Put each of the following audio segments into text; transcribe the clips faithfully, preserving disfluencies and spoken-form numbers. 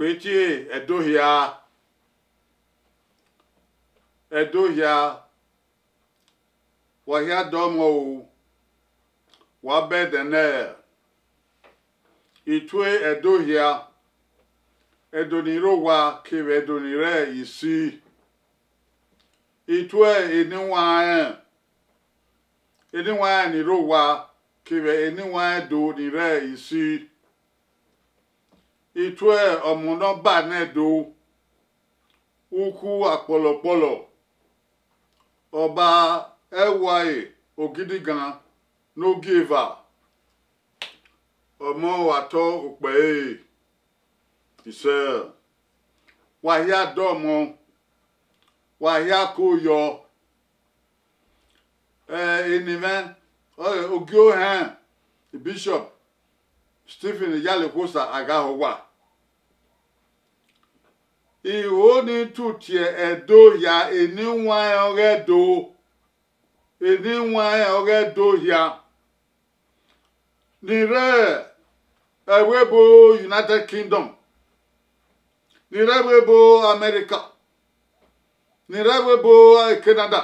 Etie Ẹdo hia, Ẹdo hia, wa hia dọmọ o, wa bẹdẹ nẹ. Itue Ẹdo hia, Ẹdo ni rre owa kevbe Ẹdo ni rre isi. Itue eniwanrẹn, eniwanrẹn ni rre owa kevbe eniwanrẹn Ẹdo ni rre isi. Itue ọmọ ne ọ ba nẹ Ẹdo, ukhu akpọlọkpọlọ, ọba ẹwae ogidigan ne ogieva, ọmọ ọre a tọ okpẹre. Isẹ, wa hia dọmọ, wa hia ko yọ. Ẹ, eni mwẹ, ọ, Ogiohẹn Bishop Stephen Iyalekwosa a gha họ owa. Iho ni tutie Ẹdo hia, eniwanrẹn ọghe Ẹdo, eniwanrẹn ọghe Ẹdo hia, ni rre ẹvbo ebo United Kingdom, ni rre ẹvbo ebo America, ni rre ẹvbo ebo Canada,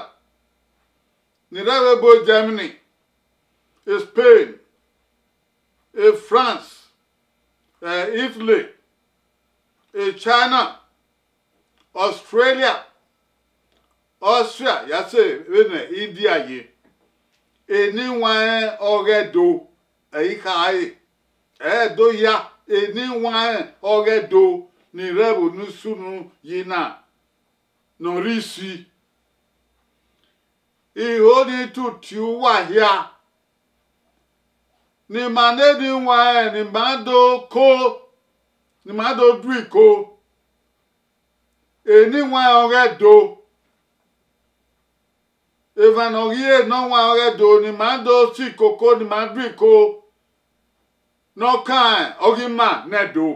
ni rre ẹvbo ebo Germany, Spain, France, Italy, China, Australia, Austria, ya sẹ vbene India ye. Eniwanrẹn ọghe Ẹdo, ẹ i khare, Ẹdo hia, eniwanrẹn ọghe Ẹdo ni rre ẹvbo ne sunu yi na, ne ọ rre isi. Iho ni tutie uwa hia, ne ima ne eniwanrẹn, ne ima do ko, ne ima do du iko. Eniwanrẹn ọghe Ẹdo, emwa ne ọ ghi re eniwanrẹn ọghe Ẹdo, ne ima do si ikoko, ne ima du iko, ne ọ kan ọghe ima ne Ẹdo.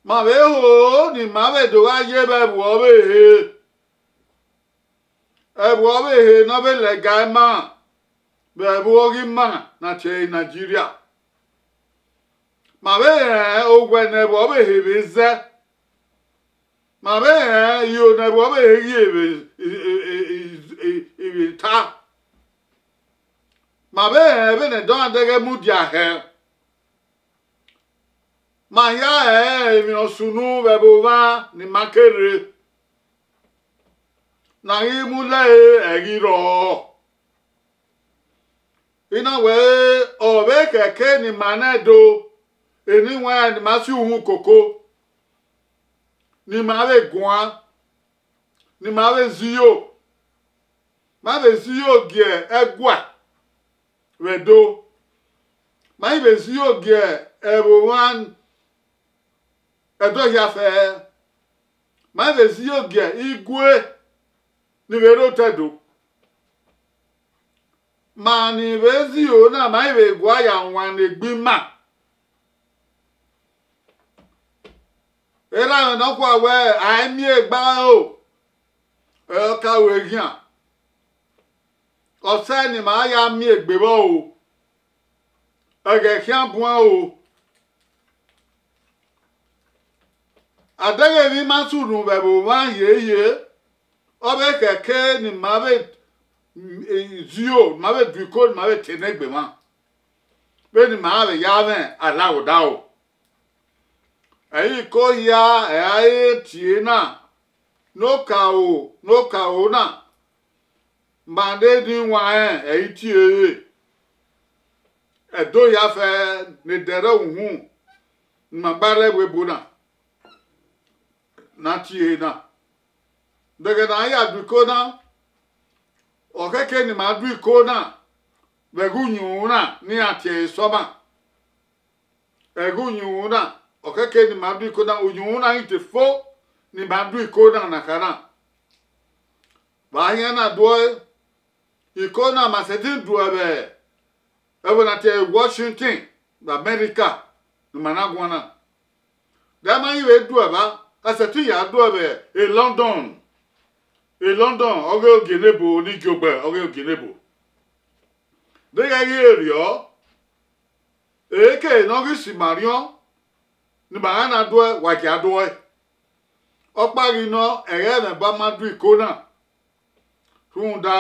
Ma vbe ho ne ima vbe do gha ye vbe ẹvbo ọvbehe. Ẹvbo ọvbehe ne ọ vbe lẹga ima vbe ẹvbo ọghe ima ne a tie ẹre Nigeria. Ma vbe rẹn owẹ ne ẹvbo ọvbehe vbe zẹ. Ma vbe rẹn iro ne ẹvbo ọvbehe ghi vbe, vbe ta. Ma vbe rẹn vbene ẹdọnadẹghẹ mudia hẹ. Ma hia rẹn emwi ne ọ sunu vbe ẹvbo mwa ne ima ke rre, ne a ghi mu lẹre, ẹ ghi rrọọ. I na wẹẹ, ọ vbe khẹke ne ima nẹ do, eniwanrẹn ne ima si uhunmwu koko, ne ima vbe guan, ne ima vbe zẹ iyo, ma vbe zẹ iyo gie ẹguae vbe Ẹdo, ma i vbe zẹ iyo gie ẹvbo mwa Ẹdo hia fẹẹrẹ, ma i vbe zẹ iyo gie igue ni vbe rre otọ Ẹdo. Ma ni vbe zẹ iyo na, ma i vbe gua ya wan ne egbe ima. Erha mwẹ nọkhua wẹẹ, a i miẹn egbe aro, ẹ, ọ ka ru eghian. Ọ sẹ ne ima ya miẹn egbe vbọ o, ẹghẹ khian buan o. Adeghẹ emwi ma sunu vbe ẹvbo mwa hiehiere, ọ vbe khẹke ne ima vbe, mm, zẹ iyo, ne ima vbe du iko, ne ima vbe te ne egbe mwa, vbene ima vbe ya mwẹ alaghodaro. Ẹ i re iko hia, ẹ i re tie na, ne okaro, ne okaro na, ma ne eniwanrẹn, ẹ i tie ẹre. Ẹdo hia fẹẹrẹ ne edẹrẹ uhunmwu ne ima gba rre ẹvbo ebo na, ne a tie ẹre na. Vbe ẹghẹ ne a ya du iko na, ọ khẹke ne ima du iko na vbe ẹghẹ uyinmwẹ na ne iran tie ẹre sẹ ọmwa. Ẹghẹ uyinmwẹ na, ọ khẹke ne ima du iko na, uyinmwẹ na i te fo ne ima du iko na na kha na. Vbe a hian na duẹe, iko na ma sẹtin duẹ vbe ẹvbo ne a tie Washington vbe America ne ima na guan na. De a ma i vbe duẹ evba, a sẹtin ya duẹ vbe e London. E London ọghe ogienebo ne igiogbe ọghe ogienebo. Deghẹ ghi rriọ, eke ne ọ ghi si ima rriọ, Ne ima gha na duẹ, wa gia duẹ. Ọkpa ghi nọ, ẹghẹ ẹmwẹ ba ma du iko na, rhunmwuda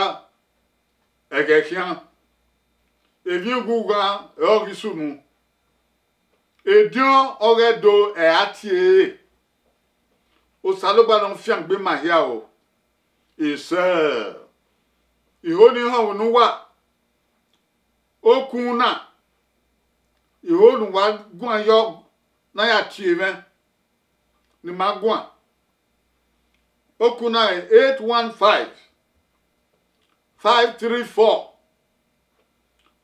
ẹghẹ khian, emwi ughugha ọre ọ ghi sunu. Ediọn ọghe Ẹdo ẹre a tie ẹre. Osanobua ne ọ fiangbe ma hia o. Isẹ, iho ni họn unu uwa, okun na, iho ne uwa guan yọ ne a ya tie mwẹ, ne ima guan. Okun na re eight one five, five three four,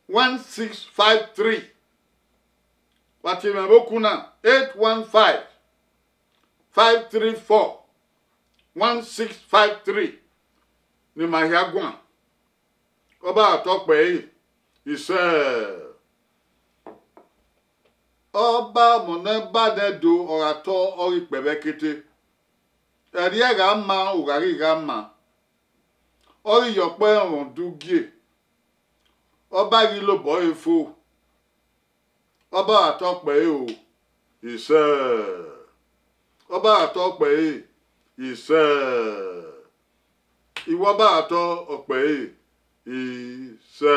one six five three. Wa tie mwẹ vbe okun na, eight one five, five three four, one six five three. Ne ima hia guan. Ọba ra tọ kpẹre, isẹ. Ọba ọmọ ne ba nẹ do, ọ gha tọ, ọ ghi kpẹ vbe ẹkete. Ẹrriẹ gha ma, ugha ghi gha ma. Ọ ghi ye ọkpẹn ọmọ du gie. Ọba ghi lobọ ẹre fo. Ọba ra tọ kpẹre o, isẹ. Ọba ra tọ kpẹre, isẹ. Iwẹ ọba ra tọ kpẹre, isẹ.